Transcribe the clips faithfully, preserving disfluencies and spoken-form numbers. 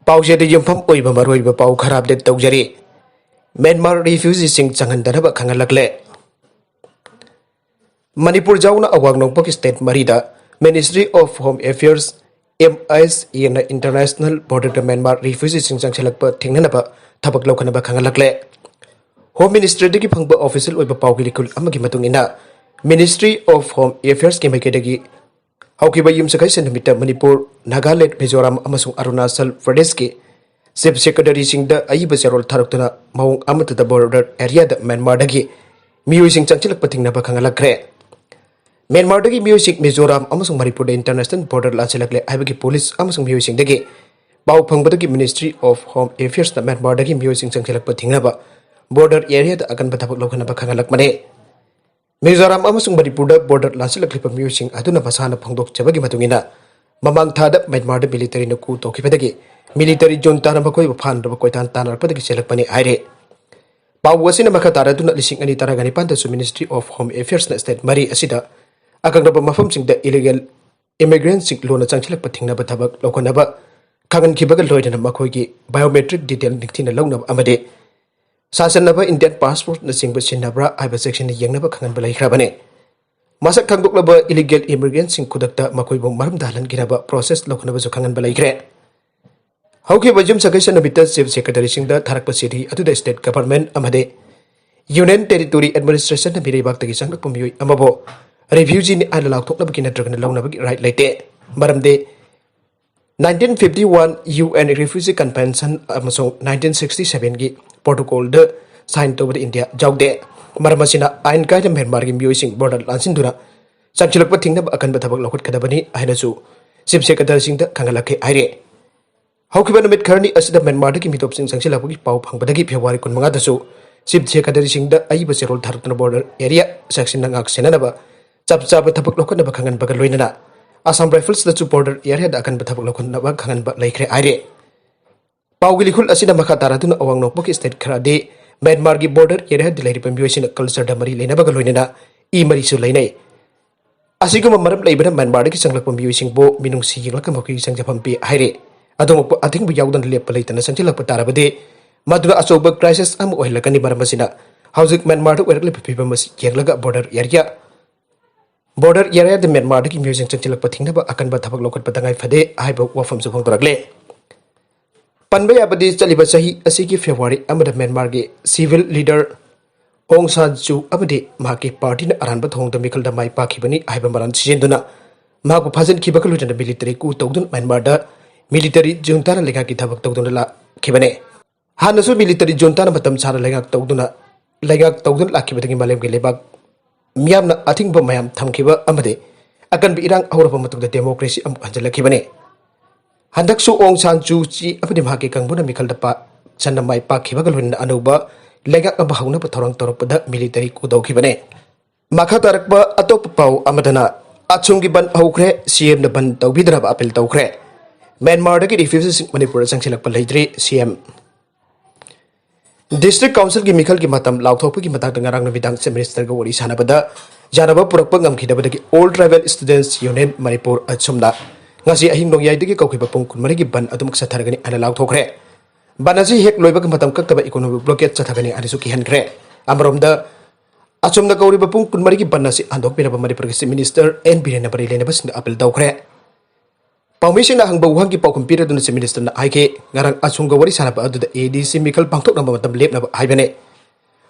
ꯄꯥꯎꯆꯦꯗ ꯌꯨꯝꯐꯝ ꯑꯣꯏꯕ ꯃꯔꯨꯑꯣꯏꯕ ꯄꯥꯎ ꯈꯔ ꯑꯞꯗꯦꯠ ꯇꯧꯖꯔꯤ꯫ ꯃ꯭ꯌꯥꯟꯃꯥꯔ ꯔꯤꯐ꯭ꯌꯨꯖꯤꯁꯤꯡ ꯆꯪꯍꯟꯗꯅꯕ ꯈꯪꯍꯜꯂꯛꯂꯦ꯫ ꯃꯅꯤꯄꯨꯔ ꯌꯥꯎꯅ ꯑꯋꯥꯡ ꯅꯣꯡꯄꯣꯛ ꯁ꯭ꯇꯦꯠ ꯃꯔꯤꯗ Ministry of Home Affairs, M I S A ꯅ ꯏꯟꯇꯔꯅꯦꯁꯅꯦꯜ ꯕꯣꯔꯗꯔꯗ ꯃ꯭ꯌꯥꯟꯃꯥꯔ ꯔꯤꯐ꯭ꯌꯨꯖꯤꯁꯤꯡ ꯆꯪꯁꯤꯜꯂꯛꯄ ꯊꯤꯡꯅꯅꯕ ꯊꯕꯛ ꯂꯧꯈꯠꯅꯕ ꯈꯪꯍꯜꯂꯛꯂꯦ꯫ ꯍꯣꯝ ꯃꯤꯅꯤꯁꯇ꯭ꯔꯤꯗꯒꯤ ꯐꯪꯕ ꯑꯣꯐꯤꯁꯤꯌꯦꯜ ꯑꯣꯏꯕ ꯄꯥꯎꯒꯤ ꯂꯤꯈꯨꯜ ꯑꯃꯒꯤ ꯃꯇꯨꯡ ꯏꯟꯅ, Ministry of Home Affairs ꯀꯤ ꯃꯥꯏꯀꯩꯗꯒꯤ ꯍꯧꯈꯤꯕ ꯌꯨꯝꯁꯀꯩꯁ ꯅꯨꯃꯤꯠꯇ ꯃꯅꯤꯄꯨꯔ, ꯅꯥꯒꯥꯂꯦꯟꯗ, ꯃꯤꯖꯣꯔꯥꯝ ꯑꯃꯁꯨꯡ ꯑꯔꯨꯅꯥꯆꯜ ꯄ꯭ꯔꯗꯦꯁꯀꯤ ꯆꯤꯐ ꯁꯦꯀ꯭ꯔꯦꯇꯔꯤꯁꯤꯡꯗ ꯑꯏꯕ ꯆꯦꯔꯣꯜ ꯊꯥꯔꯛꯇꯨꯅ ꯃꯑꯣꯡ ꯑꯃꯠꯇꯗ ꯕꯣꯔꯗꯔ ꯑꯦꯔꯤꯌꯥꯗ ꯃ꯭ꯌꯥꯟꯃꯥꯔꯗꯒꯤ ꯃꯤꯑꯣꯏꯁꯤꯡ ꯆꯪꯁꯤꯜꯂꯛꯄ ꯊꯤꯡꯅꯕ ꯈꯪꯍꯜꯂꯛꯈ꯭ꯔꯦ꯫ ꯃ꯭ꯌꯥꯟꯃꯥꯔꯗꯒꯤ ꯃꯤꯑꯣꯏꯁꯤꯡ ꯃꯤꯖꯣꯔꯥꯝ ꯑꯃꯁꯨꯡ ꯃꯅꯤꯄꯨꯔꯗ ꯏꯟꯇꯔꯅꯦꯁꯅꯦꯜ ꯕꯣꯔꯗꯔ ꯂꯥꯟꯁꯤꯜꯂꯛꯂꯦ ꯍꯥꯏꯕꯒꯤ ꯄꯨꯂꯤꯁ ꯑꯃꯁꯨꯡ ꯃꯤꯑꯣꯏꯁꯤꯡꯗꯒꯤ ꯄꯥꯎ ꯐꯪꯕꯗꯒꯤ Ministry of Home Affairs ꯅ ꯃ꯭ꯌꯥꯟꯃꯥꯔꯗꯒꯤ ꯃꯤꯑꯣꯏꯁꯤꯡ ꯆꯪꯁꯤꯜꯂꯛꯄ ꯊꯤꯡꯅꯕ ꯕꯣꯔꯗꯔ ꯑꯦꯔꯤꯌꯥꯗ ꯑꯀꯟꯕ ꯊꯕꯛ ꯂꯧꯈꯠꯅꯕ ꯈꯪꯍꯜꯂꯛꯄꯅꯤ꯫ ꯃꯤꯖꯣꯔꯥꯝ ꯑꯃꯁꯨꯡ ꯃꯅꯤꯄꯨꯔꯗ ꯕꯣꯔꯗꯔ ꯂꯥꯟꯁꯤꯜꯂꯛꯂꯤꯕ ꯃꯤꯑꯣꯏꯁꯤꯡ ꯑꯗꯨꯅ ꯃꯁꯥꯅ ꯐꯣꯡꯗꯣꯛꯆꯕꯒꯤ ꯃꯇꯨꯡ ꯏꯟꯅ, ꯃꯃꯥꯡ ꯊꯥꯗ ꯃ꯭ꯌꯥꯟꯃꯥꯔꯗ ꯃꯤꯂꯤꯇꯔꯤꯅ coup ꯇꯧꯈꯤꯕꯗꯒꯤ ꯃꯤꯂꯤꯇꯔꯤ ꯖꯨꯟꯇꯥꯅ ꯃꯈꯣꯏꯕꯨ ꯐꯥꯅꯅꯕ ꯀꯣꯏꯇꯥꯟ ꯇꯥꯟꯅꯔꯛꯄꯗꯒꯤ ꯆꯦꯜꯂꯛꯄꯅꯤ ꯍꯥꯏꯔꯤ꯫ ꯄꯥꯎ ꯑꯁꯤꯅ ꯃꯈꯥ ꯇꯥꯔꯗꯨꯅ ꯂꯤꯁꯤꯡ ꯑꯅꯤ ꯇꯔꯥꯒ ꯅꯤꯄꯥꯟꯗꯁꯨ Ministry of Home Affairs ꯅ ꯁ꯭ꯇꯦꯠ ꯃꯔꯤ ꯑꯁꯤꯗ ꯑꯀꯛꯅꯕ ꯃꯐꯝꯁꯤꯡꯗ ꯏꯂꯤꯒꯦꯜ ꯏꯃꯤꯒ꯭ꯔꯦꯟꯠꯁꯤꯡ ꯂꯣꯟꯅ ꯆꯪꯁꯤꯜꯂꯛꯄ ꯊꯤꯡꯅꯕ ꯊꯕꯛ ꯂꯧꯈꯠꯅꯕ ꯈꯪꯍꯟꯈꯤꯕꯒ ꯂꯣꯏꯅꯅ ꯃꯈꯣꯏꯒꯤ ꯕꯥꯏꯑꯣꯃꯦꯇ꯭ꯔꯤꯛ ꯗꯤꯇꯦꯜ ꯅꯤꯡꯊꯤꯅ ꯂꯧꯅꯕ ꯑꯃꯗꯤ ꯁꯥꯁꯟꯅꯕ ꯏꯟꯗꯤꯌꯟ ꯄꯥꯁꯄꯣꯔꯠꯅꯆꯤꯡꯕ ꯁꯤꯖꯤꯟꯅꯕ꯭ꯔꯥ ꯍꯥꯏꯕ ꯆꯦꯛꯁꯤꯟꯅ ꯌꯦꯡꯅꯕ ꯈꯪꯍꯟꯕ ꯂꯩꯈ꯭ꯔꯕꯅꯤ꯫ ꯃꯁꯛ ꯈꯪꯗꯣꯛꯂꯕ ꯏꯂꯤꯒꯦꯜ ꯏꯃꯤꯒ꯭ꯔꯦꯟꯠꯁꯤꯡ ꯈꯨꯗꯛꯇ ꯃꯈꯣꯏꯕꯨ ꯃꯔꯝ ꯇꯥꯍꯜꯍꯟꯈꯤꯅꯕ ꯄ꯭ꯔꯣꯁꯦꯁ ꯂꯧꯈꯠꯅꯕꯁꯨ ꯈꯪꯍꯟꯕ ꯂꯩꯈ꯭ꯔꯦ꯫ ꯍꯧꯈꯤꯕ ꯌꯨꯝꯁꯀꯩꯁ ꯅꯨꯃꯤꯠꯇ ꯆꯤꯐ ꯁꯦꯀ꯭ꯔꯦꯇꯔꯤꯁꯤꯡꯗ ꯊꯥꯔꯛꯄ ꯆꯤꯊꯤ ꯑꯗꯨꯗ ꯁ꯭ꯇꯦꯠ ꯒꯚꯔꯟꯃꯦꯟꯠ ꯑꯃꯗꯤ ꯌꯨꯅꯤꯌꯟ ꯇꯦꯔꯤꯇꯣꯔꯤ ꯑꯦꯗꯃꯤꯅꯤꯁꯇ꯭ꯔꯦꯁꯟꯅ ꯃꯤꯔꯩꯕꯥꯛꯇꯒꯤ ꯆꯪꯂꯛꯄ ꯃꯤꯑꯣꯏ ꯑꯃꯕꯨ ꯔꯤꯐ꯭ꯌꯨꯖꯤꯅꯤ ꯍꯥꯏꯅ ꯂꯥꯎꯊꯣꯛꯅꯕꯒꯤ ꯅꯠꯇ꯭ꯔꯒꯅ ꯂꯧꯅꯕꯒꯤ ꯔꯥꯏꯠ ꯂꯩꯇꯦ꯫ ꯃꯔꯝꯗꯤ nineteen fifty one UN Refugee Convention ꯑꯃꯁꯨꯡ nineteen sixty seven ꯒꯤ ꯄ꯭ꯔꯣꯇꯣꯀꯣꯜꯗ ꯁꯥꯏꯟ ꯇꯧꯕꯗ ꯏꯟꯗꯤꯌꯥ ꯌꯥꯎꯗꯦ꯫ ꯃꯔꯝ ꯑꯁꯤꯅ ꯑꯥꯏꯟ ꯀꯥꯏꯅ ꯃ꯭ꯌꯥꯟꯃꯥꯔꯒꯤ ꯃꯤꯑꯣꯏꯁꯤꯡ ꯕꯣꯔꯗꯔ ꯂꯥꯟꯁꯤꯟꯗꯨꯅ ꯆꯪꯁꯤꯜꯂꯛꯄ ꯊꯤꯡꯅꯕ ꯑꯀꯟꯕ ꯊꯕꯛ ꯂꯧꯈꯠꯀꯗꯕꯅꯤ ꯍꯥꯏꯅꯁꯨ ꯆꯤꯐ ꯁꯦꯀ꯭ꯔꯦꯇꯔꯤꯁꯤꯡꯗ ꯈꯪꯍꯜꯂꯛꯈꯤ ꯍꯥꯏꯔꯤ꯫ ꯍꯧꯈꯤꯕ ꯅꯨꯃꯤꯠ ꯈꯔꯅꯤ ꯑꯁꯤꯗ ꯃ꯭ꯌꯥꯟꯃꯥꯔꯗꯒꯤ ꯃꯤꯇꯣꯞꯁꯤꯡ ꯆꯪꯁꯤꯜꯂꯛꯄꯒꯤ ꯄꯥꯎ ꯐꯪꯕꯗꯒꯤ ꯐꯦꯕ꯭ꯔꯨꯋꯥꯔꯤ ꯀꯨꯟꯃꯉꯥꯗꯁꯨ ꯆꯤꯐ ꯁꯦꯀ꯭ꯔꯦꯇꯔꯤꯁꯤꯡꯗ ꯑꯏꯕ ꯆꯦꯔꯣꯜ ꯊꯥꯔꯛꯇꯨꯅ ꯕꯣꯔꯗꯔ ꯑꯦꯔꯤꯌꯥ ꯆꯦꯛꯁꯤꯟꯅ ꯉꯥꯛ ꯁꯦꯟꯅꯅꯕ ꯆꯞ ꯆꯥꯕ ꯊꯕꯛ ꯂꯧꯈꯠꯅꯕ ꯈꯪꯍꯟꯕꯒ ꯂꯣꯏꯅꯅ ꯑꯁꯥꯝ ꯔꯥꯏꯐꯜꯁꯇꯁꯨ ꯕꯣꯔꯗꯔ ꯑꯦꯔꯤꯌꯥꯗ ꯑꯀꯟꯕ ꯊꯕꯛ ꯂꯧꯈꯠꯅꯕ ꯈꯪꯍꯟꯕ ꯂꯩꯈ꯭ꯔꯦ ꯍꯥꯏꯔꯤ꯫ ꯄꯥꯎꯒꯤ ꯂꯤꯈꯨꯜ ꯑꯁꯤꯅ ꯃꯈꯥ ꯇꯥꯔꯗꯨꯅ ꯑꯋꯥꯡ ꯅꯣꯡꯄꯣꯛꯀꯤ ꯁ꯭ꯇꯦꯠ ꯈꯔꯗꯤ ꯃ꯭ꯌꯥꯟꯃꯥꯔꯒꯤ ꯕꯣꯔꯗꯔ ꯑꯦꯔꯤꯌꯥꯗ ꯂꯩꯔꯤꯕ ꯃꯤꯑꯣꯏꯁꯤꯡꯅ ꯀꯜꯆꯔꯗ ꯃꯔꯤ ꯂꯩꯅꯕꯒ ꯂꯣꯏꯅꯅ ꯏ ꯃꯔꯤꯁꯨ ꯂꯩꯅꯩ꯫ ꯑꯁꯤꯒꯨꯝꯕ ꯃꯔꯝ ꯂꯩꯕꯅ ꯃ꯭ꯌꯥꯟꯃꯥꯔꯗꯒꯤ ꯆꯪꯂꯛꯄ ꯃꯤꯑꯣꯏꯁꯤꯡꯕꯨ ꯃꯤꯅꯨꯡꯁꯤ ꯌꯦꯡꯂꯒ ꯃꯈꯣꯏꯒꯤ ꯆꯪꯖꯐꯝ ꯄꯤ ꯍꯥꯏꯔꯤ꯫ ꯑꯗꯨꯃꯛꯄꯨ ꯑꯊꯤꯡꯕ ꯌꯥꯎꯗꯅ ꯂꯦꯞꯄ ꯂꯩꯇꯅ ꯆꯪꯁꯤꯜꯂꯛꯄ ꯇꯥꯔꯕꯗꯤ ꯃꯗꯨꯅ ꯑꯆꯧꯕ crisis ꯑꯃ ꯑꯣꯏꯍꯜꯂꯛꯀꯅꯤ꯫ ꯃꯔꯝ ꯑꯁꯤꯅ ꯍꯧꯖꯤꯛ ꯃ꯭ꯌꯥꯟꯃꯥꯔꯗ ꯑꯣꯏꯔꯛꯂꯤꯕ ꯐꯤꯕꯝ ꯑꯁꯤ ꯌꯦꯡꯂꯒ border area border areaꯗ ꯃ꯭ꯌꯥꯟꯃꯥꯔꯗꯒꯤ ꯃꯤꯑꯣꯏꯁꯤꯡ ꯆꯪꯁꯤꯜꯂꯛꯄ ꯊꯤꯡꯅꯕ ꯑꯀꯟꯕ ꯊꯕꯛ ꯂꯧꯈꯠꯄ ꯇꯉꯥꯏ ꯐꯗꯦ ꯍꯥꯏꯕ ꯋꯥꯐꯝꯁꯨ ꯐꯣꯡꯗꯣꯔꯛꯂꯦ꯫ ꯄꯟꯕ ꯌꯥꯕꯗꯤ ꯆꯠꯂꯤꯕ ꯆꯍꯤ ꯑꯁꯤꯒꯤ February ꯑꯃꯗ ꯃ꯭ꯌꯥꯟꯃꯥꯔꯒꯤ civil leader ꯑꯣꯡ ꯁꯥꯟ ꯆꯨ ꯑꯃꯗꯤ ꯃꯍꯥꯛꯀꯤ partyꯅ ꯑꯔꯥꯟꯕ ꯊꯧꯑꯣꯡꯗ ꯃꯤꯈꯜꯗ ꯃꯥꯏ ꯄꯥꯛꯈꯤꯕꯅꯤ ꯍꯥꯏꯕ ꯃꯔꯥꯜ ꯁꯤꯖꯤꯟꯗꯨꯅ ꯃꯍꯥꯛꯄꯨ ꯐꯥꯖꯤꯟꯈꯤꯕꯒ ꯂꯣꯏꯅꯅ military coup ꯇꯧꯗꯨꯅ ꯃ꯭ꯌꯥꯟꯃꯥꯔꯗ military juntaꯅ ꯂꯩꯉꯥꯛꯀꯤ ꯊꯕꯛ ꯇꯧꯗꯨꯅ ꯂꯥꯛꯈꯤꯕꯅꯤ꯫ ꯍꯥꯟꯅꯁꯨ military juntaꯅ ꯃꯇꯝ ꯁꯥꯡꯅ ꯂꯩꯉꯥꯛ ꯇꯧꯗꯨꯅ ꯂꯩꯉꯥꯛ ꯇꯧꯗꯨꯅ ꯂꯥꯛꯈꯤꯕꯗꯒꯤ ꯃꯥꯂꯦꯝꯒꯤ ꯂꯩꯕꯥꯛ ꯃꯤꯌꯥꯝꯅ ꯑꯊꯤꯡꯕ ꯃꯌꯥꯝ ꯊꯝꯈꯤꯕ ꯑꯃꯗꯤ ꯑꯀꯟꯕ ꯏꯔꯥꯡ ꯍꯧꯔꯕ ꯃꯇꯨꯡꯗ democracy ꯑꯃꯨꯛ ꯍꯟꯖꯤꯜꯂꯛꯈꯤꯕꯅꯤ꯫ ꯍꯟꯗꯛꯁꯨ ꯑꯣꯡ ꯁꯥꯟ ꯆꯨ ꯆꯤ ꯑꯃꯗꯤ ꯃꯍꯥꯛꯀꯤ ꯀꯥꯡꯕꯨꯅ ꯃꯤꯈꯜꯗ ꯄꯥꯛ ꯁꯟꯅ ꯃꯥꯏ ꯄꯥꯛꯈꯤꯕꯒ ꯂꯣꯏꯅꯅ ꯑꯅꯧꯕ ꯂꯩꯉꯥꯛ ꯑꯃ ꯍꯧꯅꯕ ꯊꯧꯔꯥꯡ ꯇꯧꯔꯛꯄꯗ military coup ꯇꯧꯈꯤꯕꯅꯤ꯫ ꯃꯈꯥ ꯇꯥꯔꯛꯄ ꯑꯇꯣꯞꯄ ꯄꯥꯎ ꯑꯃꯗꯅ ꯑꯁꯣꯝꯒꯤ ꯕꯟ ꯍꯧꯈ꯭ꯔꯦ, CMꯅ ꯕꯟ ꯇꯧꯕꯤꯗꯅꯕ appeal ꯇꯧꯈ꯭ꯔꯦ꯫ ꯃ꯭ꯌꯥꯟꯃꯥꯔꯗꯒꯤ refugeeꯁꯤꯡ ꯃꯅꯤꯄꯨꯔꯗ ꯆꯪꯁꯤꯜꯂꯛꯄ ꯂꯩꯇ꯭ꯔꯤ, CM꯫ District Councilꯒꯤ ꯃꯤꯈꯜꯒꯤ ꯃꯇꯝ ꯂꯥꯎꯊꯣꯛꯄꯒꯤ ꯃꯇꯥꯡꯗ ꯉꯔꯥꯡ ꯅꯨꯃꯤꯗꯥꯡ Chief Ministerꯒ ꯋꯥꯔꯤ ꯁꯥꯟꯅꯕꯗ ꯌꯥꯅꯕ ꯄꯨꯔꯛꯄ ꯉꯝꯈꯤꯗꯕꯗꯒꯤ All Tribal Students Union Manipur ꯑꯁꯣꯝꯅ ꯉꯁꯤ ꯑꯍꯤꯡ ꯅꯣꯡꯌꯥꯏꯗꯒꯤ ꯀꯧꯈꯤꯕ ꯄꯨꯡ ꯀꯨꯟꯃꯔꯤꯒꯤ ꯕꯟ ꯑꯗꯨꯃꯛ ꯆꯠꯊꯔꯒꯅꯤ ꯍꯥꯏꯅ ꯂꯥꯎꯊꯣꯛꯈ꯭ꯔꯦ꯫ ꯕꯟ ꯑꯁꯤ ꯍꯦꯛ ꯂꯣꯏꯕꯒ ꯃꯇꯝ ꯀꯛꯇꯕ economic blockade ꯆꯠꯊꯒꯅꯤ ꯍꯥꯏꯅꯁꯨ ꯀꯤꯍꯟꯈ꯭ꯔꯦ꯫ ꯑꯃꯔꯣꯝꯗ, ꯑꯁꯣꯝꯅ ꯀꯧꯔꯤꯕ ꯄꯨꯡ ꯀꯨꯟꯃꯔꯤꯒꯤ ꯕꯟ ꯑꯁꯤ ꯍꯟꯗꯣꯛꯄꯤꯅꯕ ꯃꯅꯤꯄꯨꯔꯒꯤ Chief Minister ꯑꯦꯟ ꯕꯤꯔꯦꯟꯅ ꯃꯔꯤ ꯂꯩꯅꯕꯁꯤꯡꯗ appeal ꯇꯧꯈ꯭ꯔꯦ꯫ ꯄꯥꯎꯃꯤꯁꯤꯡꯅ ꯍꯪꯕ ꯋꯥꯍꯪꯒꯤ ꯄꯥꯎꯈꯨꯝ ꯄꯤꯔꯗꯨꯅ Chief Ministerꯅ ꯍꯥꯏꯈꯤ, ꯉꯔꯥꯡ ꯑꯁꯣꯝꯒ ꯋꯥꯔꯤ ꯁꯥꯟꯅꯕ ꯑꯗꯨꯗ ADC ꯃꯤꯈꯜ ꯄꯥꯡꯊꯣꯛꯅꯕ ꯃꯇꯝ ꯂꯦꯞꯅꯕ ꯍꯥꯏꯕꯅꯤ꯫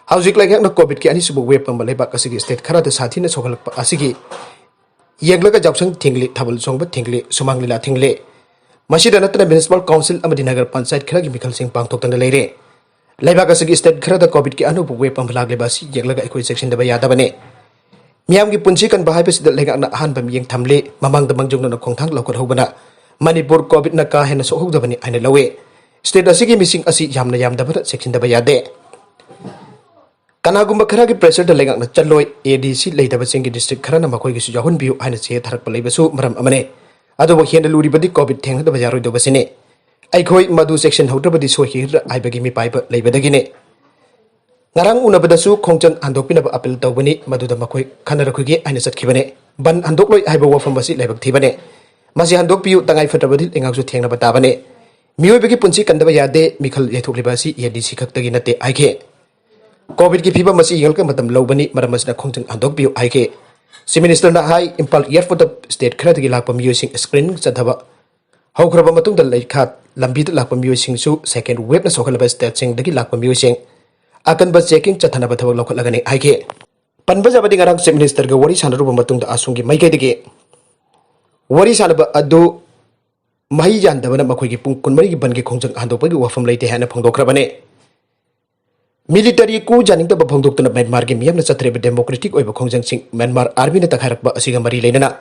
ꯍꯧꯖꯤꯛ ꯂꯩꯉꯥꯛꯅ COVIDꯀꯤ ꯑꯅꯤꯁꯨꯕ wave ꯑꯃ ꯂꯩꯕꯥꯛ ꯑꯁꯤꯒꯤ state ꯈꯔꯗ ꯁꯥꯊꯤꯅ ꯁꯣꯛꯍꯜꯂꯛꯄ ꯑꯁꯤꯒꯤ ꯌꯦꯡꯂꯒ ꯌꯥꯎꯁꯪ ꯊꯤꯡꯂꯤ, ꯊꯥꯕꯜ ꯆꯣꯡꯕ ꯊꯤꯡꯂꯤ, ꯁꯨꯃꯥꯡ ꯂꯤꯂꯥ ꯊꯤꯡꯂꯤ꯫ ꯃꯁꯤꯗ ꯅꯠꯇꯅ Municipal Council ꯑꯃꯗꯤ ꯅꯒꯔ ꯄꯟꯆꯥꯌꯠ ꯈꯔꯒꯤ ꯃꯤꯈꯜꯁꯤꯡ ꯄꯥꯡꯊꯣꯛꯇꯅ ꯂꯩꯔꯦ꯫ ꯂꯩꯕꯥꯛ ꯑꯁꯤꯒꯤ state ꯈꯔꯗ COVIDꯀꯤ ꯑꯅꯧꯕ wave ꯑꯃ ꯂꯥꯛꯂꯤꯕ ꯑꯁꯤ ꯌꯦꯡꯂꯒ ꯑꯩꯈꯣꯏ ꯆꯦꯛꯁꯤꯟꯗꯕ ꯌꯥꯗꯕꯅꯤ꯫ ꯃꯤꯌꯥꯝꯒꯤ ꯄꯨꯟꯁꯤ ꯀꯟꯕ ꯍꯥꯏꯕꯁꯤꯗ ꯂꯩꯉꯥꯛꯅ ꯑꯍꯥꯟꯕ ꯃꯤꯠꯌꯦꯡ ꯊꯝꯂꯤ꯫ ꯃꯃꯥꯡꯗ ꯃꯥꯡꯖꯧꯅꯅ ꯈꯣꯡꯊꯥꯡ ꯂꯧꯈꯠꯍꯧꯕꯅ ꯃꯅꯤꯄꯨꯔ COVIDꯅ ꯀꯥ ꯍꯦꯟꯅ ꯁꯣꯛꯍꯧꯗꯕꯅꯤ ꯍꯥꯏꯅ ꯂꯧꯏ꯫ State ꯑꯁꯤꯒꯤ ꯃꯤꯁꯤꯡ ꯑꯁꯤ ꯌꯥꯝꯅ ꯌꯥꯝꯗꯕꯅ ꯆꯦꯛꯁꯤꯟꯗꯕ ꯌꯥꯗꯦ꯫ ꯀꯅꯥꯒꯨꯝꯕ ꯈꯔꯒꯤ pressureꯗ ꯂꯩꯉꯥꯛꯅ ꯆꯠꯂꯣꯏ꯫ ADC ꯂꯩꯇꯕꯁꯤꯡꯒꯤ district ꯈꯔꯅ ꯃꯈꯣꯏꯒꯤꯁꯨ ꯌꯥꯎꯍꯟꯕꯤꯌꯨ ꯍꯥꯏꯅ ꯆꯦ ꯊꯥꯔꯛꯄ ꯂꯩꯕꯁꯨ ꯃꯔꯝ ꯑꯃꯅꯤ꯫ ꯑꯗꯨꯕꯨ ꯍꯦꯟꯅ ꯂꯨꯔꯤꯕꯗꯤ COVID ꯊꯦꯡꯅꯗꯕ ꯌꯥꯔꯣꯏꯗꯧꯕꯁꯤꯅꯤ꯫ ꯑꯩꯈꯣꯏ ꯃꯗꯨ ꯆꯦꯛꯁꯤꯟꯍꯧꯗ꯭ꯔꯕꯗꯤ ꯁꯣꯏꯈꯤꯒꯗ꯭ꯔꯥ ꯍꯥꯏꯕꯒꯤ ꯃꯤꯄꯥꯏꯕ ꯂꯩꯕꯗꯒꯤꯅꯤ꯫ ꯉꯔꯥꯡ ꯎꯅꯕꯗꯁꯨ ꯈꯣꯡꯆꯪ ꯍꯟꯗꯣꯛꯄꯤꯅꯕ appeal ꯇꯧꯕꯅꯤ, ꯃꯗꯨꯗ ꯃꯈꯣꯏ ꯈꯟꯅꯔꯛꯈꯤꯒꯦ ꯍꯥꯏꯅ ꯆꯠꯈꯤꯕꯅꯤ꯫ ꯕꯟ ꯍꯟꯗꯣꯛꯂꯣꯏ ꯍꯥꯏꯕ ꯋꯥꯐꯝ ꯑꯁꯤ ꯂꯥꯏꯕꯛ ꯊꯤꯕꯅꯤ꯫ ꯃꯁꯤ ꯍꯟꯗꯣꯛꯄꯤꯌꯨ, ꯇꯉꯥꯏ ꯐꯗ꯭ꯔꯕꯗꯤ ꯂꯩꯉꯥꯛꯁꯨ ꯊꯦꯡꯅꯕ ꯇꯥꯕꯅꯤ꯫ ꯃꯤꯑꯣꯏꯕꯒꯤ ꯄꯨꯟꯁꯤ ꯀꯟꯗꯕ ꯌꯥꯗꯦ, ꯃꯤꯈꯜ ꯌꯩꯊꯣꯛꯂꯤꯕ ꯑꯁꯤ ADC ꯈꯛꯇꯒꯤ ꯅꯠꯇꯦ ꯍꯥꯏꯈꯤ꯫ COVID-ꯀꯤ ꯐꯤꯕꯝ ꯑꯁꯤ ꯌꯦꯡꯂꯒ ꯃꯇꯝ ꯂꯧꯕꯅꯤ, ꯃꯔꯝ ꯑꯁꯤꯅ ꯈꯣꯡꯖꯪ ꯍꯟꯗꯣꯛꯄꯤꯌꯨ ꯍꯥꯏꯈꯤ꯫ Chief Minister-ꯅ ꯍꯥꯏ, ꯏꯝꯐꯥꯜ airport-ꯇ state ꯈꯔꯗꯒꯤ ꯂꯥꯛꯄ ꯃꯤꯑꯣꯏꯁꯤꯡ screening ꯆꯠꯊꯕ ꯍꯧꯈ꯭ꯔꯕ ꯃꯇꯨꯡꯗ ꯂꯩꯈꯥ ꯂꯝꯕꯤꯗ ꯂꯥꯛꯄ ꯃꯤꯑꯣꯏꯁꯤꯡꯁꯨ second wave-ꯅ ꯁꯣꯛꯍꯜꯂꯕ state-ꯁꯤꯡꯗꯒꯤ ꯂꯥꯛꯄ ꯃꯤꯑꯣꯏꯁꯤꯡ ꯑꯀꯟꯕ checking ꯆꯠꯊꯅꯕ ꯊꯕꯛ ꯂꯧꯈꯠꯂꯒꯅꯤ ꯍꯥꯏꯈꯤ꯫ ꯄꯟꯕ ꯌꯥꯕꯗꯤ, ꯉꯔꯥꯡ Chief Minister-ꯒ ꯋꯥꯔꯤ ꯁꯥꯟꯅꯔꯨꯕ ꯃꯇꯨꯡꯗ ꯑꯁꯣꯝꯒꯤ ꯃꯥꯏꯀꯩꯗꯒꯤ ꯋꯥꯔꯤ ꯁꯥꯟꯅꯕ ꯑꯗꯨ ꯃꯍꯩ ꯌꯥꯟꯗꯕꯅ ꯃꯈꯣꯏꯒꯤ ꯄꯨꯡ ꯀꯨꯟꯃꯔꯤꯒꯤ ꯕꯟꯒꯤ ꯈꯣꯡꯖꯪ ꯍꯟꯗꯣꯛꯄꯒꯤ ꯋꯥꯐꯝ ꯂꯩꯇꯦ ꯍꯥꯏꯅ ꯐꯣꯡꯗꯣꯛꯈ꯭ꯔꯕꯅꯤ꯫ Military coup ꯌꯥꯅꯤꯡꯗꯕ ꯐꯣꯡꯗꯣꯛꯇꯨꯅ ꯃ꯭ꯌꯥꯟꯃꯥꯔꯒꯤ ꯃꯤꯌꯥꯝꯅ ꯆꯠꯊꯔꯤꯕ democratic ꯑꯣꯏꯕ ꯈꯣꯡꯖꯪꯁꯤꯡ ꯃ꯭ꯌꯥꯟꯃꯥꯔ army-ꯅ ꯇꯛꯈꯥꯏꯔꯛꯄ ꯑꯁꯤꯒ ꯃꯔꯤ ꯂꯩꯅꯅ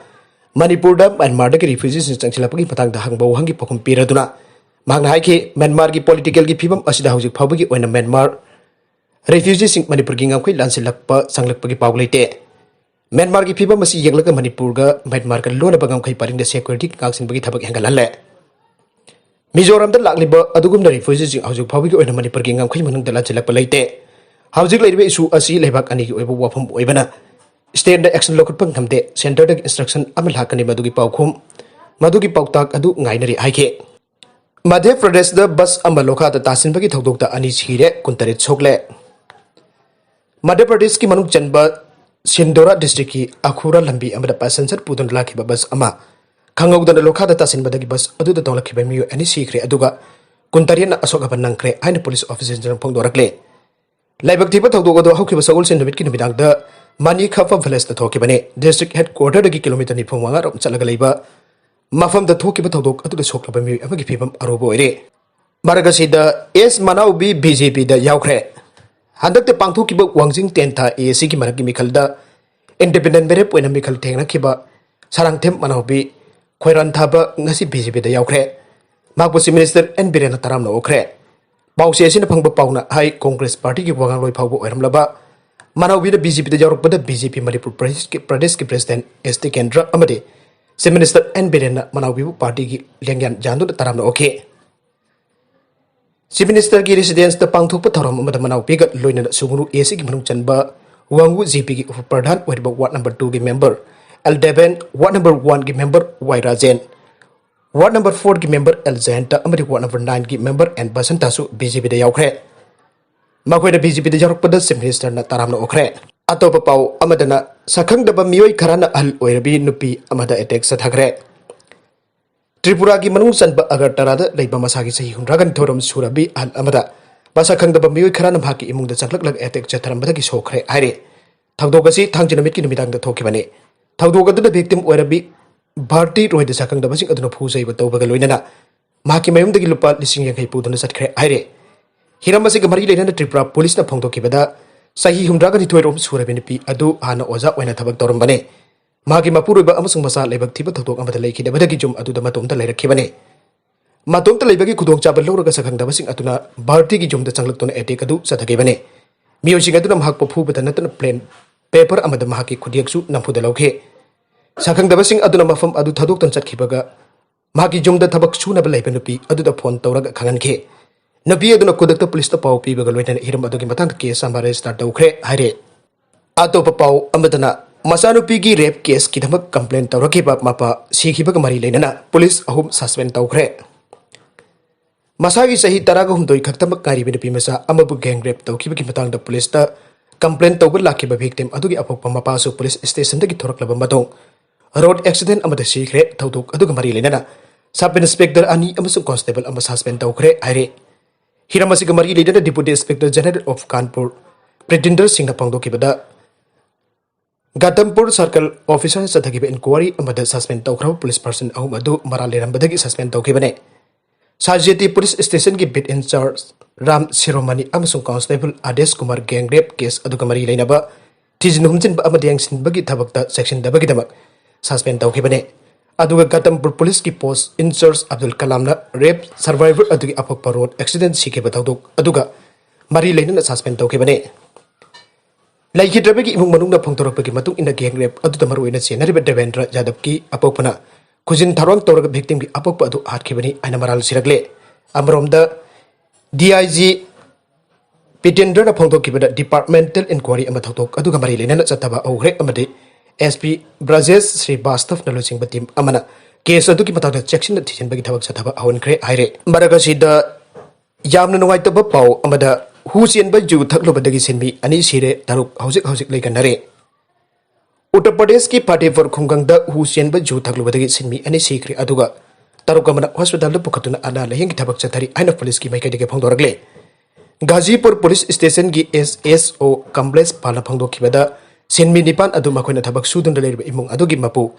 ꯃꯅꯤꯄꯨꯔꯗ ꯃ꯭ꯌꯥꯟꯃꯥꯔꯗꯒꯤ refugee-ꯁꯤꯡ ꯆꯪꯁꯤꯜꯂꯛꯄꯒꯤ ꯃꯇꯥꯡꯗ ꯍꯪꯕ ꯋꯥꯍꯪꯒꯤ ꯄꯥꯎꯈꯨꯝ ꯄꯤꯔꯗꯨꯅ ꯃꯍꯥꯛꯅ ꯍꯥꯏꯈꯤ, ꯃ꯭ꯌꯥꯟꯃꯥꯔꯒꯤ political-ꯒꯤ ꯐꯤꯕꯝ ꯑꯁꯤꯗ ꯍꯧꯖꯤꯛ ꯐꯥꯎꯕꯒꯤ ꯑꯣꯏꯅ ꯃ꯭ꯌꯥꯟꯃꯥꯔ refugee-ꯁꯤꯡ ꯃꯅꯤꯄꯨꯔꯒꯤ ꯉꯝꯈꯩ ꯂꯥꯟꯁꯤꯜꯂꯛꯄ ꯆꯪꯂꯛꯄꯒꯤ ꯄꯥꯎ ꯂꯩꯇꯦ꯫ ꯃ꯭ꯌꯥꯟꯃꯥꯔꯒꯤ ꯐꯤꯕꯝ ꯑꯁꯤ ꯌꯦꯡꯂꯒ ꯃꯅꯤꯄꯨꯔꯒ ꯃ꯭ꯌꯥꯟꯃꯥꯔꯒ ꯂꯣꯟꯅꯕ ꯉꯝꯈꯩ ꯄꯔꯤꯡꯗ security ꯉꯥꯛꯁꯤꯟꯕꯒꯤ ꯊꯕꯛ ꯍꯦꯟꯒꯠꯍꯜꯂꯦ꯫ ꯃꯤꯖꯣꯔꯥꯝꯗ ꯂꯥꯛꯂꯤꯕ ꯑꯗꯨꯒꯨꯝꯅ refugee-ꯁꯤꯡ ꯍꯧꯖꯤꯛ ꯐꯥꯎꯕꯒꯤ ꯑꯣꯏꯅ ꯃꯅꯤꯄꯨꯔꯒꯤ ꯉꯝꯈꯩ ꯃꯅꯨꯡꯗ ꯂꯥꯟꯁꯤꯜꯂꯛꯄ ꯂꯩꯇꯦ꯫ ꯍꯧꯖꯤꯛ ꯂꯩꯔꯤꯕ issue ꯑꯁꯤ ꯂꯩꯕꯥꯛ ꯑꯅꯤꯒꯤ ꯑꯣꯏꯕ ꯋꯥꯐꯝ ꯑꯣꯏꯕꯅ state-ꯅ action ꯂꯧꯈꯠꯄ ꯉꯝꯗꯦ꯫ Centre-ꯗꯒꯤ instruction ꯑꯃ ꯂꯥꯛꯀꯅꯤ, ꯃꯗꯨꯒꯤ ꯄꯥꯎꯈꯨꯝ, ꯃꯗꯨꯒꯤ ꯄꯥꯎꯇꯥꯛ ꯑꯗꯨ ꯉꯥꯏꯅꯔꯤ ꯍꯥꯏꯈꯤ꯫ ꯃꯙ꯭ꯌ ꯄ꯭ꯔꯗꯦꯁꯇ bus ꯑꯃ ꯂꯣꯈꯥꯗ ꯇꯥꯁꯤꯟꯕꯒꯤ ꯊꯧꯗꯣꯛꯇ ꯑꯅꯤ ꯁꯤꯔꯦ, ꯀꯨꯟꯇꯔꯦꯠ ꯁꯣꯛꯂꯦ꯫ ꯃꯙ꯭ꯌ ꯄ꯭ꯔꯗꯦꯁꯀꯤ ꯃꯅꯨꯡ ꯆꯟꯕ ꯁꯤꯟꯗꯣꯔꯥ district-ꯀꯤ ꯑꯈꯨꯔꯥ ꯂꯝꯕꯤ ꯑꯃꯗ passenger ꯄꯨꯗꯨꯅ ꯂꯥꯛꯈꯤꯕ bus ꯑꯃ ꯈꯪꯍꯧꯗꯅ ꯂꯣꯈꯥꯗ ꯇꯥꯁꯤꯟꯕꯗꯒꯤ bus ꯑꯗꯨꯗ ꯇꯣꯡꯂꯛꯈꯤꯕ ꯃꯤꯑꯣꯏ ꯑꯅꯤ ꯁꯤꯈ꯭ꯔꯦ, ꯑꯗꯨꯒ ꯀꯨꯟꯇꯔꯦꯠꯅ ꯑꯁꯣꯛ ꯑꯄꯟ ꯅꯪꯈ꯭ꯔꯦ ꯍꯥꯏꯅ police officer-ꯁꯤꯡꯅ ꯐꯣꯡꯗꯣꯔꯛꯂꯦ꯫ ꯂꯥꯏꯕꯛ ꯊꯤꯕ ꯊꯧꯗꯣꯛ ꯑꯗꯨ ꯍꯧꯈꯤꯕ ꯁꯒꯣꯜꯁꯦꯟ ꯅꯨꯃꯤꯠꯀꯤ ꯅꯨꯃꯤꯗꯥꯡꯗ ꯃꯅꯤ ꯈꯐ village-ꯇ ꯊꯣꯛꯈꯤꯕꯅꯤ꯫ District headquarter-ꯗꯒꯤ kilometre ꯅꯤꯐꯨ ꯃꯉꯥ ꯔꯣꯝ ꯆꯠꯂꯒ ꯂꯩꯕ ꯃꯐꯝꯗ ꯊꯣꯛꯈꯤꯕ ꯊꯧꯗꯣꯛ ꯑꯗꯨꯗ ꯁꯣꯛꯂꯕ ꯃꯤꯑꯣꯏ ꯑꯃꯒꯤ ꯐꯤꯕꯝ ꯑꯔꯨꯕ ꯑꯣꯏꯔꯦ꯫ ꯃꯔꯛ ꯑꯁꯤꯗ ꯑꯦꯁ ꯃꯅꯥꯎꯕꯤ BJP-ꯗ ꯌꯥꯎꯈ꯭ꯔꯦ꯫ ꯍꯟꯗꯛꯇ ꯄꯥꯡꯊꯣꯛꯈꯤꯕ ꯋꯥꯡꯖꯤꯡ ꯇꯦꯟꯊꯥ AAC-ꯒꯤ ꯃꯔꯛꯀꯤ ꯃꯤꯈꯜꯗ independent ꯃꯤꯔꯦꯞ ꯑꯣꯏꯅ ꯃꯤꯈꯜ ꯊꯦꯡꯅꯈꯤꯕ ꯁꯔꯥꯡꯊꯦꯝ ꯃꯅꯥꯎꯕꯤ ꯈꯣꯏꯔꯥꯟꯊꯥꯕ ꯉꯁꯤ BJP-ꯗ ꯌꯥꯎꯈ꯭ꯔꯦ꯫ ꯃꯍꯥꯛꯄꯨ Chief Minister N ꯕꯤꯔꯦꯟꯅ ꯇꯔꯥꯝꯅ ꯑꯣꯛꯈ꯭ꯔꯦ꯫ ꯄꯥꯎꯆꯦ ꯑꯁꯤꯅ ꯐꯪꯕ ꯄꯥꯎꯅ ꯍꯥꯏ, Congress party-ꯒꯤ ꯋꯥꯉꯥꯡꯂꯣꯏ ꯐꯥꯎꯕ ꯑꯣꯏꯔꯝꯂꯕ ꯃꯅꯥꯎꯕꯤꯅ BJP-ꯗ ꯌꯥꯎꯔꯛꯄꯗ BJP ꯃꯅꯤꯄꯨꯔ ꯄ꯭ꯔꯗꯦꯁꯀꯤ, ꯄ꯭ꯔꯗꯦꯁꯀꯤ president ꯑꯦꯁ ꯇꯤꯀꯦꯟꯗ꯭ꯔ ꯑꯃꯗꯤ Chief Minister N ꯕꯤꯔꯦꯟꯅ ꯃꯅꯥꯎꯕꯤꯕꯨ party-ꯒꯤ ꯂꯦꯡꯌꯥꯟ ꯌꯥꯟꯗꯨꯅ ꯇꯔꯥꯝꯅ ꯑꯣꯛꯈꯤ꯫ Chief Minister-ꯒꯤ residence-ꯇ ꯄꯥꯡꯊꯣꯛꯄ ꯊꯧꯔꯝ ꯑꯃꯗ ꯃꯅꯥꯎꯄꯤꯒ ꯂꯣꯏꯅꯅ ꯁꯨꯒꯨꯅꯨ AAC-ꯒꯤ ꯃꯅꯨꯡ ꯆꯟꯕ ꯋꯥꯡꯉꯨ GP-ꯒꯤ ꯎꯄ ꯄ꯭ꯔꯙꯥꯟ ꯑꯣꯏꯔꯤꯕ ward number two-ꯒꯤ member L Deben, ward number one-ꯒꯤ member Y Rajen, Ward number four ꯒꯤ member L Jayanta ꯑꯃꯗꯤ ward number nine ꯒꯤ member N Basanta ꯁꯨ B J P ꯗ ꯌꯥꯎꯈ꯭ꯔꯦ꯫ ꯃꯈꯣꯏꯅ B J P ꯗ ꯌꯥꯎꯔꯛꯄꯗ Chief Minister ꯅ ꯇꯔꯥꯝꯅ ꯑꯣꯛꯈ꯭ꯔꯦ꯫ ꯑꯇꯣꯞꯄ ꯄꯥꯎ ꯑꯃꯗꯅ, ꯁꯛꯈꯪꯗꯕ ꯃꯤꯑꯣꯏ ꯈꯔꯅ ꯑꯍꯜ ꯑꯣꯏꯔꯕꯤ ꯅꯨꯄꯤ ꯑꯃꯗ attack ꯆꯠꯊꯈ꯭ꯔꯦ꯫ ꯇ꯭ꯔꯤꯄꯨꯔꯥꯒꯤ ꯃꯅꯨꯡ ꯆꯟꯕ ꯑꯒꯔꯇꯂꯥꯗ ꯂꯩꯕ ꯃꯁꯥꯒꯤ ꯆꯍꯤ ꯍꯨꯝꯗ꯭ꯔꯥꯒ ꯅꯤꯊꯣꯏꯔꯣꯝ ꯁꯨꯔꯕꯤ ꯑꯍꯜ ꯑꯃꯗ ꯃꯁꯛ ꯈꯪꯗꯕ ꯃꯤꯑꯣꯏ ꯈꯔꯅ ꯃꯍꯥꯛꯀꯤ ꯏꯃꯨꯡꯗ ꯆꯪꯂꯛꯂꯒ attack ꯆꯠꯊꯔꯝꯕꯗꯒꯤ ꯁꯣꯛꯈ꯭ꯔꯦ ꯍꯥꯏꯔꯦ꯫ ꯊꯧꯗꯣꯛ ꯑꯁꯤ ꯊꯥꯡꯖ ꯅꯨꯃꯤꯠꯀꯤ ꯅꯨꯃꯤꯗꯥꯡꯗ ꯊꯣꯛꯈꯤꯕꯅꯤ꯫ ꯊꯧꯗꯣꯛ ꯑꯗꯨꯗ victim ꯑꯣꯏꯔꯕꯤ ꯚꯥꯔꯇꯤ ꯔꯣꯏꯗ ꯁꯛꯈꯪꯗꯕꯁꯤꯡ ꯑꯗꯨꯅ ꯐꯨ ꯆꯩꯕ ꯇꯧꯕꯒ ꯂꯣꯏꯅꯅ ꯃꯍꯥꯛꯀꯤ ꯃꯌꯨꯝꯗꯒꯤ ꯂꯨꯄꯥ ꯂꯤꯁꯤꯡ ꯌꯥꯡꯈꯩ ꯄꯨꯗꯨꯅ ꯆꯠꯈ꯭ꯔꯦ ꯍꯥꯏꯔꯦ꯫ ꯍꯤꯔꯝ ꯑꯁꯤꯒ ꯃꯔꯤ ꯂꯩꯅꯅ ꯇ꯭ꯔꯤꯄꯨꯔꯥ ꯄꯨꯂꯤꯁꯅ ꯐꯣꯡꯗꯣꯛꯈꯤꯕꯗ, ꯆꯍꯤ ꯍꯨꯝꯗ꯭ꯔꯥꯒ ꯅꯤꯊꯣꯏꯔꯣꯝ ꯁꯨꯔꯕꯤ ꯅꯨꯄꯤ ꯑꯗꯨ ꯍꯥꯟꯅ ꯑꯣꯖꯥ ꯑꯣꯏꯅ ꯊꯕꯛ ꯇꯧꯔꯝꯕꯅꯤ꯫ ꯃꯍꯥꯛꯀꯤ ꯃꯄꯨꯔꯣꯏꯕ ꯑꯃꯁꯨꯡ ꯃꯆꯥ ꯂꯥꯏꯕꯛ ꯊꯤꯕ ꯊꯧꯗꯣꯛ ꯑꯃꯗ ꯂꯩꯈꯤꯗꯕꯗꯒꯤ ꯌꯨꯝ ꯑꯗꯨꯗ ꯃꯇꯣꯝꯇ ꯂꯩꯔꯛꯈꯤꯕꯅꯤ꯫ ꯃꯇꯣꯝꯇ ꯂꯩꯕꯒꯤ ꯈꯨꯗꯣꯡꯆꯥꯕ ꯂꯧꯔꯒ ꯁꯛꯈꯪꯗꯕꯁꯤꯡ ꯑꯗꯨꯅ ꯚꯥꯔꯇꯤꯒꯤ ꯌꯨꯝꯗ ꯆꯪꯂꯛꯇꯨꯅ attack ꯑꯗꯨ ꯆꯠꯊꯈꯤꯕꯅꯤ꯫ ꯃꯤꯑꯣꯏꯁꯤꯡ ꯑꯗꯨꯅ ꯃꯍꯥꯛꯄꯨ ꯐꯨꯕꯇ ꯅꯠꯇꯅ plain paper ꯑꯃꯗ ꯃꯍꯥꯛꯀꯤ ꯈꯨꯗꯦꯛꯁꯨ ꯅꯝꯐꯨꯗ ꯂꯧꯈꯤ꯫ ꯁꯛꯈꯪꯗꯕꯁꯤꯡ ꯑꯗꯨꯅ ꯃꯐꯝ ꯑꯗꯨ ꯊꯥꯗꯣꯛꯇꯨꯅ ꯆꯠꯈꯤꯕꯒ ꯃꯍꯥꯛꯀꯤ ꯌꯨꯝꯗ ꯊꯕꯛ ꯁꯨꯅꯕ ꯂꯩꯕ ꯅꯨꯄꯤ ꯑꯗꯨꯗ phone ꯇꯧꯔꯒ ꯈꯪꯍꯟꯈꯤ꯫ ꯅꯨꯄꯤ ꯑꯗꯨꯅ ꯈꯨꯗꯛꯇ ꯄꯨꯂꯤꯁꯇ ꯄꯥꯎ ꯄꯤꯕꯒ ꯂꯣꯏꯅꯅ ꯍꯤꯔꯝ ꯑꯗꯨꯒꯤ ꯃꯇꯥꯡꯗ case ꯑꯃ register ꯇꯧꯈ꯭ꯔꯦ ꯍꯥꯏꯔꯦ꯫ ꯑꯇꯣꯞꯄ ꯄꯥꯎ ꯑꯃꯗꯅ, ꯃꯆꯥꯅꯨꯄꯤꯒꯤ rape caseꯀꯤꯗꯃꯛ complain ꯇꯧꯔꯛꯈꯤꯕ ꯃꯄꯥ ꯁꯤꯈꯤꯕꯒ ꯃꯔꯤ ꯂꯩꯅꯅ ꯄꯨꯂꯤꯁ ꯑꯍꯨꯝ suspend ꯇꯧꯈ꯭ꯔꯦ꯫ ꯃꯁꯥꯒꯤ ꯆꯍꯤ ꯇꯔꯥꯒ ꯍꯨꯝꯗꯣꯏ ꯈꯛꯇꯃꯛ ꯉꯥꯏꯔꯤꯕ ꯅꯨꯄꯤ ꯃꯆꯥ ꯑꯃꯕꯨ gang rape ꯇꯧꯈꯤꯕꯒꯤ ꯃꯇꯥꯡꯗ ꯄꯨꯂꯤꯁꯇ complain ꯇꯧꯕ ꯂꯥꯛꯈꯤꯕ victim ꯑꯗꯨꯒꯤ ꯑꯄꯣꯛꯄ ꯃꯄꯥꯁꯨ ꯄꯨꯂꯤꯁ stationꯗꯒꯤ ꯊꯣꯔꯛꯂꯕ ꯃꯇꯨꯡ road accident ꯑꯃꯗ ꯁꯤꯈ꯭ꯔꯦ꯫ ꯊꯧꯗꯣꯛ ꯑꯗꯨꯒ ꯃꯔꯤ ꯂꯩꯅꯅ sub inspector ꯑꯅꯤ ꯑꯃꯁꯨꯡ constable ꯑꯃ suspend ꯇꯧꯈ꯭ꯔꯦ ꯍꯥꯏꯔꯦ꯫ ꯍꯤꯔꯝ ꯑꯁꯤꯒ ꯃꯔꯤ ꯂꯩꯅꯅ Deputy Inspector General of Kanpur ꯄ꯭ꯔꯤꯇꯤꯟꯗꯔ ꯁꯤꯡꯅ ꯐꯣꯡꯗꯣꯛꯈꯤꯕꯗ, ꯒꯥꯗꯝꯄꯨꯔ circle officerꯅ ꯆꯠꯊꯈꯤꯕ inquiry ꯑꯃꯗ suspend ꯇꯧꯈ꯭ꯔꯕ police person ꯑꯍꯨꯝ ꯑꯗꯨ ꯃꯔꯥꯜ ꯂꯩꯔꯝꯕꯗꯒꯤ suspend ꯇꯧꯈꯤꯕꯅꯤ꯫ ꯁꯥꯖꯦꯇꯤ police stationꯒꯤ beat in charge Ram ꯁꯤꯔꯣꯃꯅꯤ ꯑꯃꯁꯨꯡ constable ꯑꯗꯦꯁ Kumar gang rape case ꯑꯗꯨꯒ ꯃꯔꯤ ꯂꯩꯅꯕ ꯊꯤꯖꯤꯟ ꯍꯨꯝꯖꯤꯟꯕ ꯑꯃꯗꯤ ꯌꯦꯡꯁꯤꯟꯕꯒꯤ ꯊꯕꯛꯇ ꯆꯦꯛꯁꯤꯟꯗꯕꯒꯤꯗꯃꯛ suspend ꯇꯧꯈꯤꯕꯅꯤ꯫ ꯑꯗꯨꯒ ꯒꯥꯗꯝꯄꯨꯔ policeꯀꯤ post in charge Abdul ꯀꯂꯥꯝꯅ rape survivor ꯑꯗꯨꯒꯤ ꯑꯄꯣꯛꯄ road accident ꯁꯤꯈꯤꯕ ꯊꯧꯗꯣꯛ ꯑꯗꯨꯒ ꯃꯔꯤ ꯂꯩꯅꯅ suspend ꯇꯧꯈꯤꯕꯅꯤ꯫ ꯂꯩꯈꯤꯗ꯭ꯔꯕꯒꯤ ꯏꯃꯨꯡ ꯃꯅꯨꯡꯅ ꯐꯣꯡꯗꯣꯔꯛꯄꯒꯤ ꯃꯇꯨꯡ ꯏꯟꯅ, gang rape ꯑꯗꯨꯗ ꯃꯔꯨꯑꯣꯏꯅ ꯆꯦꯟꯅꯔꯤꯕ ꯗꯦꯕꯦꯟꯗ꯭ꯔ ꯌꯥꯗꯕꯀꯤ ꯑꯄꯣꯛꯄꯅ ꯈꯨꯖꯤꯟ ꯊꯥꯔꯣꯟ ꯇꯧꯔꯒ victimꯒꯤ ꯑꯄꯣꯛꯄ ꯑꯗꯨ ꯍꯥꯠꯈꯤꯕꯅꯤ ꯍꯥꯏꯅ ꯃꯔꯥꯜ ꯁꯤꯔꯛꯂꯦ꯫ ꯑꯃꯔꯣꯝꯗ, D I G ꯄꯤꯇꯦꯟꯗ꯭ꯔꯅ ꯐꯣꯡꯗꯣꯛꯈꯤꯕꯗ, departmental inquiry ꯑꯃ ꯊꯧꯗꯣꯛ ꯑꯗꯨꯒ ꯃꯔꯤ ꯂꯩꯅꯅ ꯆꯠꯊꯕ ꯍꯧꯈ꯭ꯔꯦ ꯑꯃꯗꯤ S P ꯕ꯭ꯔꯖꯦꯁ ꯁ꯭ꯔꯤꯕꯥꯁꯇꯚꯅ ꯂꯨꯆꯤꯡꯕ team ꯑꯃꯅ ꯀꯦꯁ ꯑꯗꯨꯒꯤ ꯃꯇꯥꯡꯗ ꯆꯦꯛꯁꯤꯟꯅ ꯊꯤꯖꯤꯟꯕꯒꯤ ꯊꯕꯛ ꯆꯠꯊꯕ ꯍꯧꯍꯟꯈ꯭ꯔꯦ ꯍꯥꯏꯔꯦ꯫ ꯃꯔꯛ ꯑꯁꯤꯗ ꯌꯥꯝꯅ ꯅꯨꯡꯉꯥꯏꯇꯕ ꯄꯥꯎ ꯑꯃꯗ, ꯍꯨ ꯆꯦꯟꯕ ꯖꯨ ꯊꯛꯂꯨꯕꯗꯒꯤ ꯁꯤꯟꯃꯤ ꯑꯅꯤ ꯁꯤꯔꯦ, ꯇꯔꯨꯛ ꯍꯧꯖꯤꯛ ꯍꯧꯖꯤꯛ ꯂꯩꯒꯟꯅꯔꯦ꯫ ꯎꯠꯇꯔ ꯄ꯭ꯔꯗꯦꯁꯀꯤ ꯐꯇꯦꯄꯨꯔ ꯈꯨꯡꯒꯪꯗ ꯍꯨ ꯆꯦꯟꯕ ꯖꯨ ꯊꯛꯂꯨꯕꯗꯒꯤ ꯁꯤꯟꯃꯤ ꯑꯅꯤ ꯁꯤꯈ꯭ꯔꯦ, ꯑꯗꯨꯒ ꯇꯔꯨꯛ ꯑꯃꯅ ꯍꯣꯁꯄꯤꯇꯥꯜꯗ ꯄꯨꯈꯠꯇꯨꯅ ꯑꯅꯥ ꯂꯥꯌꯦꯡꯒꯤ ꯊꯕꯛ ꯆꯠꯊꯔꯤ ꯍꯥꯏꯅ ꯄꯨꯂꯤꯁꯀꯤ ꯃꯥꯏꯀꯩꯗꯒꯤ ꯐꯣꯡꯗꯣꯔꯛꯂꯦ꯫ ꯒꯥꯖꯤꯄꯨꯔ ꯄꯨꯂꯤꯁ ꯁ꯭ꯇꯦꯁꯟꯒꯤ ꯑꯦꯁ ꯑꯦꯁ ꯑꯣ ꯀꯝꯕ꯭ꯂꯦꯁ ꯄꯥꯜꯅ ꯐꯣꯡꯗꯣꯛꯈꯤꯕꯗ, ꯁꯤꯟꯃꯤ ꯅꯤꯄꯥꯟ ꯑꯗꯨ ꯃꯈꯣꯏꯅ ꯊꯕꯛ ꯁꯨꯗꯨꯅ ꯂꯩꯔꯤꯕ ꯏꯃꯨꯡ ꯑꯗꯨꯒꯤ ꯃꯄꯨ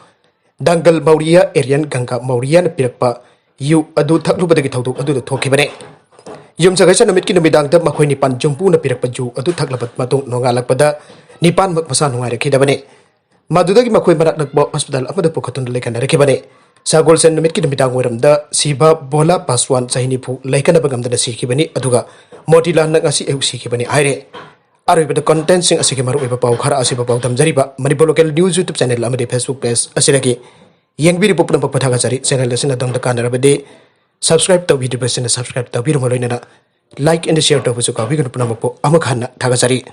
ꯗꯪꯒꯜ ꯃꯧꯔꯤꯌꯥ ꯑꯦꯔꯤꯌꯟ ꯒꯪꯒꯥ ꯃꯧꯔꯤꯌꯥꯅ ꯄꯤꯔꯛꯄ ꯌꯨ ꯑꯗꯨ ꯊꯛꯂꯨꯕꯗꯒꯤ ꯊꯧꯗꯣꯛ ꯑꯗꯨꯗ ꯊꯣꯛꯈꯤꯕꯅꯤ꯫ ꯌꯨꯝꯁꯀꯩꯁ ꯅꯨꯃꯤꯠꯀꯤ ꯅꯨꯃꯤꯗꯥꯡꯗ ꯃꯈꯣꯏ ꯅꯤꯄꯥꯟ ꯌꯨꯝꯕꯨꯅ ꯄꯤꯔꯛꯄ ꯖꯨ ꯑꯗꯨ ꯊꯛꯂꯕ ꯃꯇꯨꯡ ꯅꯣꯡꯉꯥꯜꯂꯛꯄꯗ ꯅꯤꯄꯥꯟꯃꯛ ꯃꯁꯥ ꯅꯨꯡꯉꯥꯏꯔꯛꯈꯤꯗꯕꯅꯤ꯫ ꯃꯗꯨꯗꯒꯤ ꯃꯈꯣꯏ ꯃꯅꯥꯛ ꯅꯛꯄ ꯍꯣꯁꯄꯤꯇꯥꯜ ꯑꯃꯗ ꯄꯨꯈꯠꯇꯨꯅ ꯂꯩꯈꯟꯅꯔꯛꯈꯤꯕꯅꯤ꯫ ꯁꯒꯣꯜꯁꯦꯟ ꯅꯨꯃꯤꯠꯀꯤ ꯅꯨꯃꯤꯗꯥꯡ ꯋꯥꯏꯔꯝꯗ ꯁꯤꯕ ꯚꯣꯂꯥ ꯄꯥꯁꯋꯥꯟ, ꯆꯍꯤ ꯅꯤꯐꯨ, ꯂꯩꯈꯠꯅꯕ ꯉꯝꯗꯅ ꯁꯤꯈꯤꯕꯅꯤ, ꯑꯗꯨꯒ ꯃꯣꯇꯤꯂꯥꯜꯅ ꯉꯁꯤ ꯑꯌꯨꯛ ꯁꯤꯈꯤꯕꯅꯤ ꯍꯥꯏꯔꯦ꯫ ꯑꯔꯣꯏꯕꯗ ꯀꯟꯇꯦꯟꯁꯤꯡ ꯑꯁꯤꯒꯤ ꯃꯔꯨꯑꯣꯏꯕ ꯄꯥꯎ ꯈꯔ ꯑꯁꯤꯕꯨ ꯄꯥꯎꯗꯝꯖꯔꯤꯕ Manipur local news YouTube channel ꯑꯃꯗꯤ ꯐꯦꯁꯕꯨꯛ ꯄꯦꯖ ꯑꯁꯤꯗꯒꯤ ꯌꯦꯡꯕꯤꯔꯤꯕ ꯄꯨꯝꯅꯃꯛꯄꯨ ꯊꯥꯒꯠꯆꯔꯤ꯫ ꯆꯦꯅꯦꯜ ꯑꯁꯤꯅ ꯑꯗꯣꯝꯗ ꯀꯥꯟꯅꯔꯕꯗꯤ ꯁꯕꯁꯀ꯭ꯔꯥꯏꯕ ꯇꯧꯕꯤꯗ꯭ꯔꯤꯕꯁꯤꯡꯅ ꯁꯕꯁꯀ꯭ꯔꯥꯏꯕ ꯇꯧꯕꯤꯔꯝꯃ ꯂꯣꯏꯅꯅ ꯂꯥꯏꯛ ꯑꯦꯟ ꯁꯤꯌꯔ ꯇꯧꯕꯁꯨ ꯀꯥꯎꯕꯤꯒꯅꯨ꯫ ꯄꯨꯝꯅꯃꯛꯄꯨ ꯑꯃꯨꯛ ꯍꯟꯅ ꯊꯥꯒꯠꯆꯔꯤ꯫